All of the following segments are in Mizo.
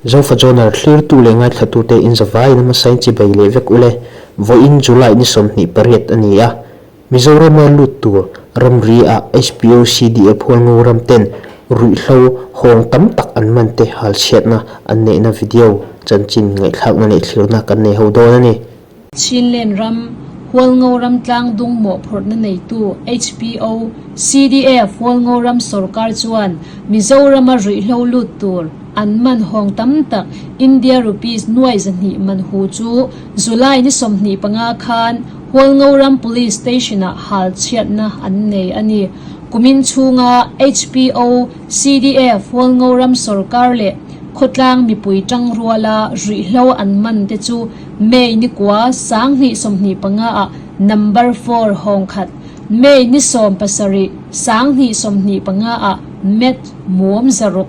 Zofa Journal thlirtu leh ngaithlatute in zavaiin hmasain chibai leh vek ule. Vawiin July ni 28 a ni a, Mizorama lut tur ramri ah HPO CDF Hualngo ram ten ruihhlo hawng tam tak an man te hal chhiatna an neihna video chanchin ngaihthlakna leh thlirna kan nei ho dawn a ni. Chinland ram, Hualngo ram tlang dung mawhphurhna neitu HPO, CDF Hualngo ram sorkar chuan Mizorama ruihhlo lut tur an man hawng tam tak India rupees nuai 200 man hu chu July ni 25 khan Hualngo ram Police Station-ah hal chhiatna an nei a ni. Kumin chhunga HPO, CDF Hualngo ram sorkar leh khawtlang mipui tangruala ruihhlo an man te chu May ni kua 2025 ah number four hawng khat, May ni 17 2025 ah Meth muam 600,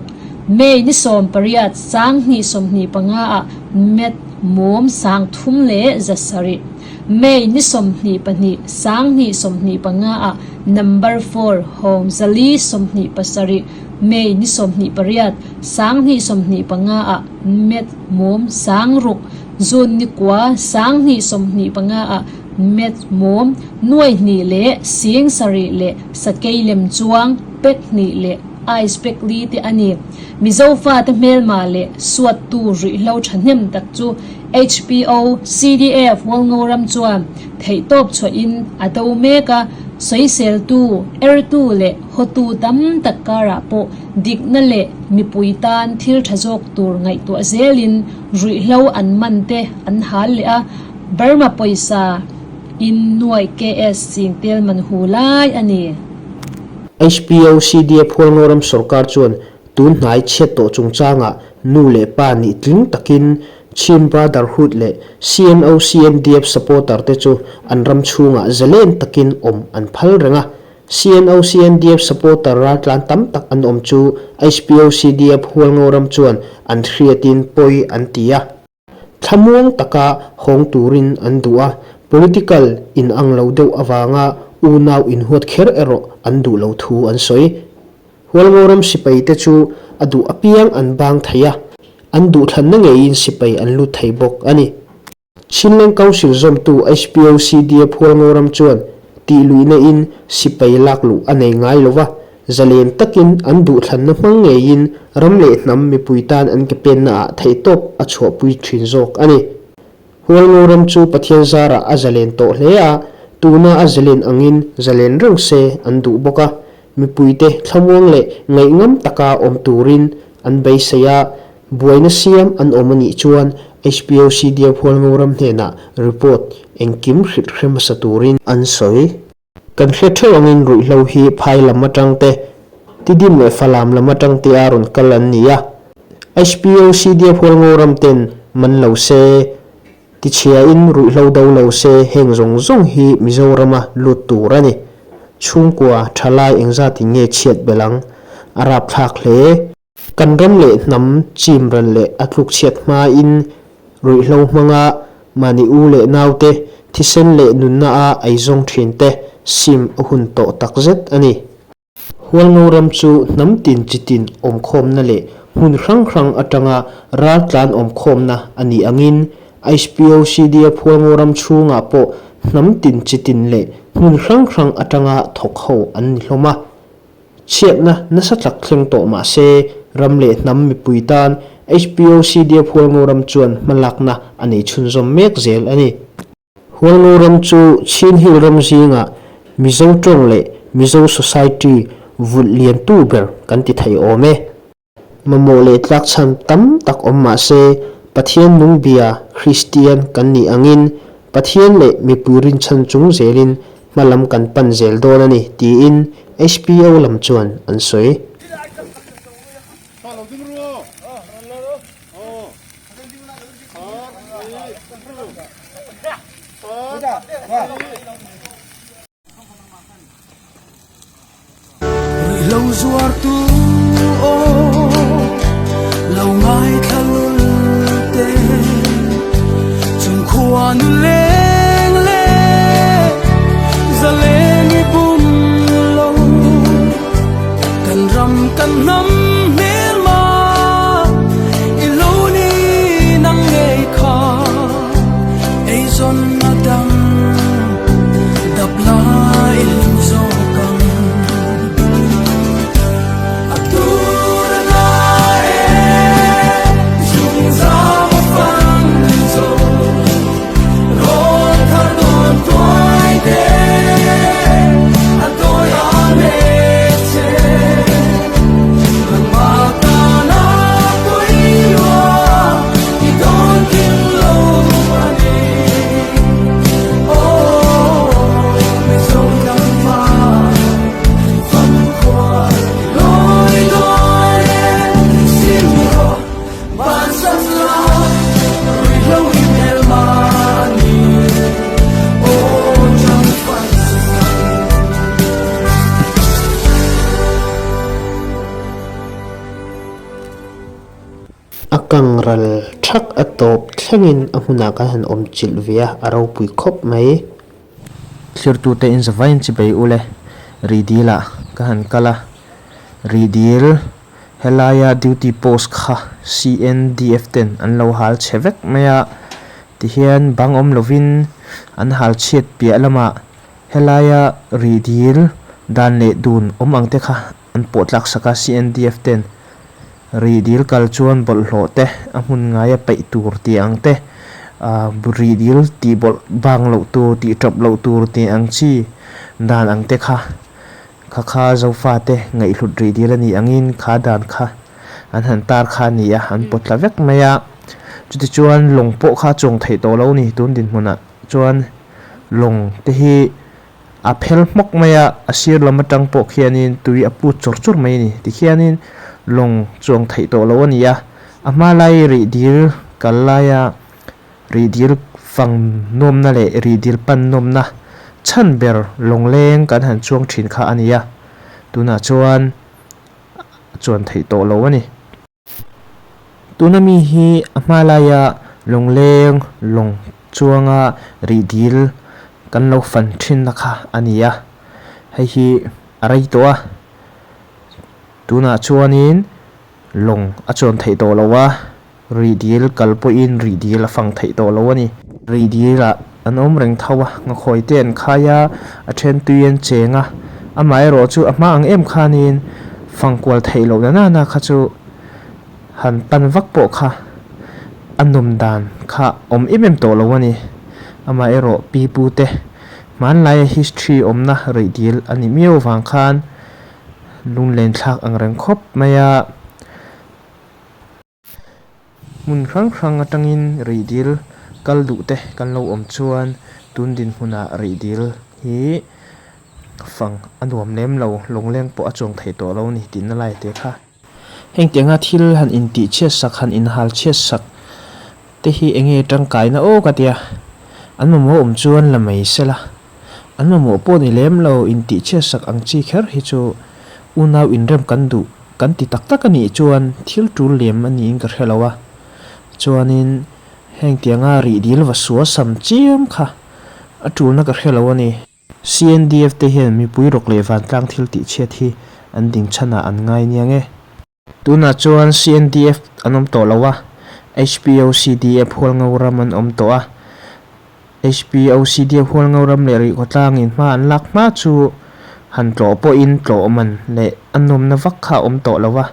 May ni 18 2025 ah Meth muam 3700, May ni 22 2025 ah number four hawng 427, May ni 28 2025 ah Meth muam 6000, June ni kua 2025 ah Meth mum 2,000 leh 7,000 leh sakei lem chuang pack hnih leh ice pack li te a ni. Mizo fate hmelma leh suattu ruihhlo thahnem tak chu HPO, CDF Hualngo ram chuan theihtawp chhuahin a do mek a, sawiseltu, ertu leh hawtu tam tak karah pawh dikna leh mipui tan thil tha zawk tur ngaihtuah zelin Ruihhlo an man te an hal leh a, Burma pawisa in nuai KS ching tel man hu lai a ni. HPO CDF Hualngoram sorkar chuan tun hnai chhiat tawh chungchangah nu leh pa nih tling takin Chin Brotherhood leh CNO CNDF supporter te chu an ram chhungah zalen takin awm an phal reng a. CNO CNDF supporter raltlan tam tak an awm chu HPO CDF Hualngo ram chuan an hriatin pawi an ti a. Thlamuang taka hawng turin an duh a, political in ang lo deuh avanga unau inhuat kher erawh an duh lo thu an sawi. Hualngo ram sipai te chu a duh apiang an bang thei a, an duhthlanna ngeiin sipai an lut thei bawk a ni. Chinleng Council zawmtu HPO CDF Hualngo ram chuan tihluihna in sipai lak luh a nei ngai lo va, zalen takin an duhthlanna hmang ngeiin ram leh hnam mipui tan an ke penna ah theihtawp a chhuahpui thin zawk a ni. Hualngo ram chu Pathian zarah a zalen tawh hle a, tuna a zalen angin zalen reng se an duh bawk a, mipuite thlamuang leh ngaihngam taka awm turin an beisei a, buaina siam an awm a nih chuan HPOC Diab Hualngo ram hnenah report engkim hrilh hre hmasa turin an sawi. Kan hre theuh angin ruihhlo hi phai lam atang te, Tidim leh Falam lam atang te a rawn kal an ni a, HPOC Diab Hualngo ram ten man lo se, Tichhiain ruihhlo do lo se heng zawng zawng hi Mizorama lut tur a ni. Chhungkua thalai engzatin nge chhiat belh ang? A rapthlak hle. Kan ram leh hnam chim ral leh a tluk chhiat hmain ruihhlo hmanga mahni u leh naute thisen leh nunna a eizawng thinte sim a hun tawh takzet a ni. Hualngo ram chu hnam tin chi tin awmkhawmna leh hmun hrang hrang atanga raltlan awmkhawmna a nih angin HPOCDF Hualngo ram chhungah pawh hnam tin chi tin leh hmun hrang hrang atanga thawk ho an ni hlawm a. Chhiatna nasa tak thleng tawh mah se ram leh hnam mipui tan HPOCDF Hualngo ram chuan hmalakna a nei chhunzawm mek zel a ni. Hualngo ram chu Chin Hill ram zingah Mizo tawng leh Mizo Society vulh liantu ber kan ti thei awm e. Mamawh leh tlakchhan tam tak awm mah se Pathian nung bia Kristian kan nih angin Pathian leh mipui rinchhan chung zelin hma lam kan pan zel dawn a ni tiin HPO lam chuan an sawi. Lo zuar tu aw lo ngaithla lul te chung khuan leng le zaleng i bum lo kan ram kan hnam hmel ma i lo. kang ral thak a tawp thlengin a hmunah kan han awm chilh ve a, a ropui khawp mai. Thlirtute in zavaiin chibei ule Rihdil ah ka han kal a, Rihdil helaia duty post kha CNDF ten an lo hal chhe vek mai a, tihian bang awm lovin an hal chhiat piah lamah helaia Rihdil dan leh dun awm ang te kha an pawh tlak sak a, CNDF ten Rih dil kal chuan bawlhhlawh te a hmun ngaia peih tur tih ang te, rih dil tih bawlh bang loh tur tih tawp loh tur tih ang chi dan ang te kha kha kha Zofa te ngaihhlut rih dil a nih angin kha dan kha an han tar kha a ni a, an pawt tla vek mai a. Chutichuan lawng pawh kha a chuang theih tawh lo a ni tun dinhmunah chuan lawng te hi A phel hmawk mai a, a sir lam atang pawh khianin tui a put chawr chawr mai a ni. Tikhianin lawng chuang theih tawh loh a ni a, a hma lai rih dil kal laia rih dil fang nawmna leh rih dil pan nawmna chhan ber lawng leng kan han chuang thin kha a ni a, tunah chuan a chuan theih tawh loh a ni. Tuna mi hi a hma laia lawngleng lawng chuanga rih dil kan lo fan thinna kha a ni a, hei hi a rei tawh a, tunah chuanin lawng a chuan theih tawh lo a. Rih dil kal pawhin rih dil a fang theih tawh lo a ni. Rih dilah an awm reng tho a, ngakhawi te an khai a, a then tui an cheng a, amaherawh chu a hma ang em khanin fang kual theih loh na nana kha chu han pan vak pawh kha a nawm dan kha awm em em tawh lo a ni. Amaherawh pi pu te hmanlaia history awmna rih dil a nih miau vang khan lunglen thlak ang reng khawp mai a. Hmun hrang hrang atangin rihdil kal duh te kan lo awm chuan tun dinhmunah rihdil hi fang a nuam lem lo, lawngleng pawh a chuang thei tawh lo a ni tihna lai te kha. Heng tianga thil han intih chhiat sak, han inhal chhiat sak te hi eng nge tangkaina aw ka tia, an mamawh awm chuan la mai sela, an mamawh pawh ni lem lo intih chhiat sak ang chi kher hi chu unau inrem kan duh Kan ti tak tak a nih chuan thil tul lem a niin ka hre lo a, chuanin heng tianga rih dil va sual sam chiam kha a tulna ka hre lo a ni. CNDF te hian mipui rawk leh vantlang thil tih chhiat hi an ding chhanah an ngai niang e. Tunah chuan CNDF an awm tawh lo a, HPOCDF Hualngo ram an awm tawh a, HPOCD Hualngo ram leh rih khawtlangin hma an lak hma chu han tlawh pawhin tlawh man leh a nawmna vak kha a awm tawh lo va,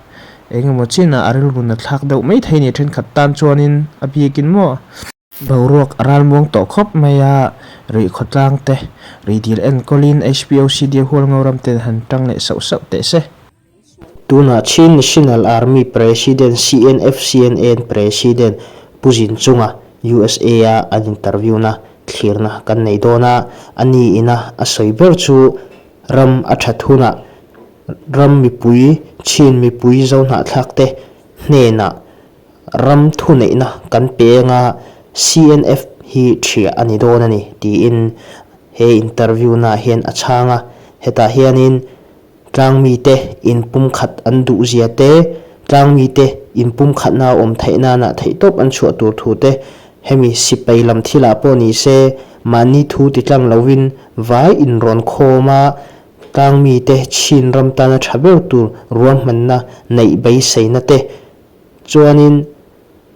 eng emaw chinah a rilru na thlak deuh mai thei ni thenkhat tan chuanin a biakin maw? Boruak a ralmuang tawh khawp mai a, rih khawtlang te rih dil enkawlin HPOCD Hualngo ram ten han tang leh sauh sauh teh se. Tunah Chin National Army President CNFCNN President Pu Zin chunga USA-a an interview-na thlirna kan nei dawn a, a ni ina a sawi ber chu ram a that hunah ram mipui, Chin mipui zohnahthlakte hnenah ram thuneihna kan pe anga CNF hi thiah a ni dawn a ni tiin he interview-naah hian a chhang a, hetah hianin Tlangmite inpumkhat an duhzia te, tlangmite inpumkhatna a awm theih nana theihtawp an chhuah tur thu te, hemi sipai lam thilah pawh ni se, mahni thu ti tlang lovin vai inrawn khawm a, tlangmite chhin ram tana tha ber tur ruahmanna neih beiseina te chuanin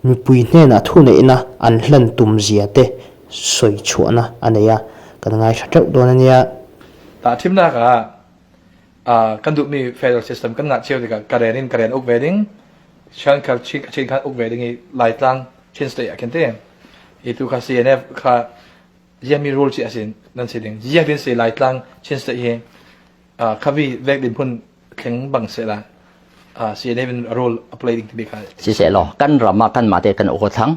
mipui hnenah thuneihna an hlan tumzia te sawi chhuahna a nei a, kan ngaithla teuh dawn a nia. Tahthimnak ah kan duhmi federal system kan ngah cio tikah Karen in Karen uk ve ding, Shan kha Chin Chin khan uk ve ding i Laitlang Chin state ah khin ti. I tu kha CNF kha ziami rule chi asin nan si ding. Ziak din si Laitlang Chin state hi khavi vek din phun thleng bang se la CNF in role a play ding timi kha. Siseh law kan ram ah kanmah te kan uk thang.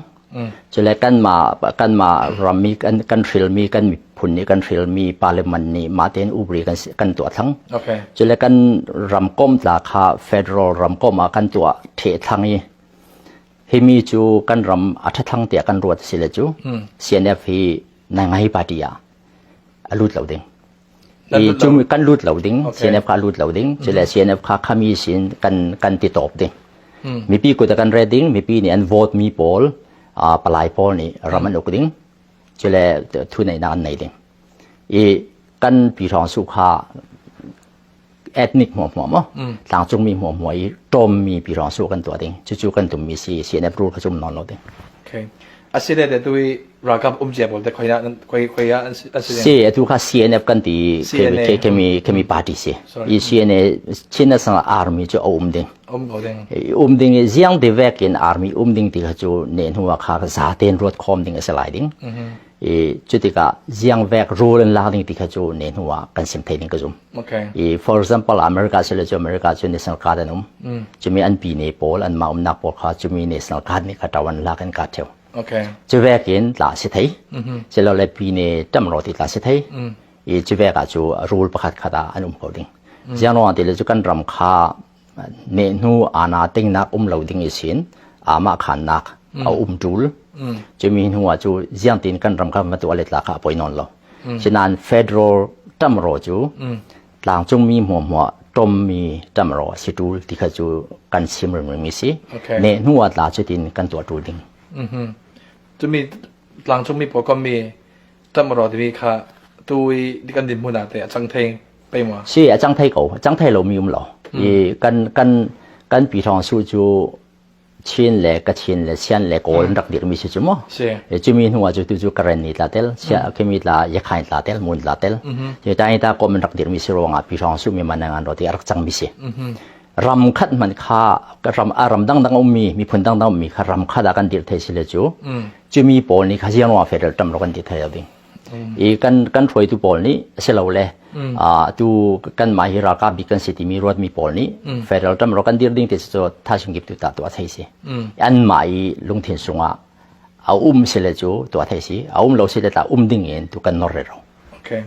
Cule kanmah kanmah rammi kan kan hrilmi kan miphun nih kan hrilmi parliament nih mah tein upri kan kan tuah thlang. Okay. Cule kan ramkomh tla kha federal ramkomh ah kan tuah theh thlang i himi cu kan ram a ṭha thlang tiah kan ruat si le cu CNF hi ngai party ah a lut lo ding. I cu kan lut lo ding, CNF kha lut lo ding, cule CNF kha khami sin kan kan ti top ding. Mipi kut ah kan ret ding, mipi nih an vote mi pawl, palai pawl nih ram an uk ding, cule thu neihnak an nei ding. I kan pi hrawng su kha ethnic hmuahhmuah maw tlangcungmi hmuahhmuah i ṭawmmi pi hrawng su kan tuah ding. Cucu kan tummi si CNF rule kha cu um nawn lo ding. Okay. Asile te tu i ralkap um cia pawl te khoi na khoi khoi ah an si Si atu kha CNF kan ti kemi kemi party si. I CNA Chin National Army cu a um ding. Um ko ding. Um ding i ziang ti vek in army um ding ti kha cu ne hnu ah kha za ten ruat khom ding a si lai ding. I cutikah ziang vek rule an lak ding ti kha cu ne hnu ah kan sim thei ding ka zum. Okay. I for example America sile cu America cu national guard an um. Cumi an pi ne pawl an ma umnak pawl kha cumi national guard nih kha tawan lak in ka theu. Okay. Cu vek in tla si thei. Silo le pi ne tam ro ti tla si thei. I cu vek ah cu rule pakhat khat ah an um ko ding. Ziang ruang ti le cu kan ram kha nehhnu ana tingnak um lo ding i sin amah khannak a um ṭul. Cumi hnu ah cu ziang tin kan ram kha matu alet la kha a poi nawn lo. Sinain federal ṭamro cu tlangcungmi hmuahhmuah ṭommi ṭamro a si ṭul ti kha cu kan chim rimrim si. Nehhnu ah tla cutin kan tuah ṭul ding. Cumi tlangcungmi pawl kommi ṭamro timi kha tu i kan dinhmun ah te a cang thei pei maw? Si, a cang thei ko. A cang thei lomi um lo. I kan kan kan pi thawng su cu Chin le Kachin le Sian le Kawl an rak dirmi si cu mu. Si. Cumi hnu ah cu tu cu Karen ni tla tel, sia khimi tla Yakhain tla tel, Mun tla tel. Cu ta ta kom an rak dirmi si ruangah pi thawng su mi man an ro ti a rak cangmi si. Ram khat man kha ram a ram dangdang ummi miphun dangdang ummi kha ram khat ah kan dir thei si le cu cumi pawl nih kha ziang ruangah federal tam ro kan ti thei lo ding. I kan kan hruaitu pawl nih silole tu kan mah hi ralkap bik kan si timi ruatmi pawl nih federal tam ro kan dir ding ti cu thaisung kip tu ta tuah thei si. An mah i lungthin sungah a um sile cu tuah thei si, a um lo sile ta um ding in tu kan nor re ro. Okay.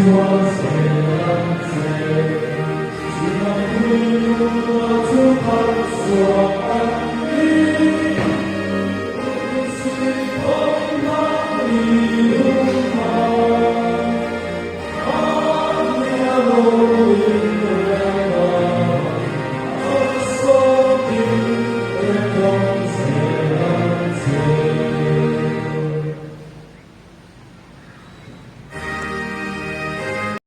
Isua zel ang che.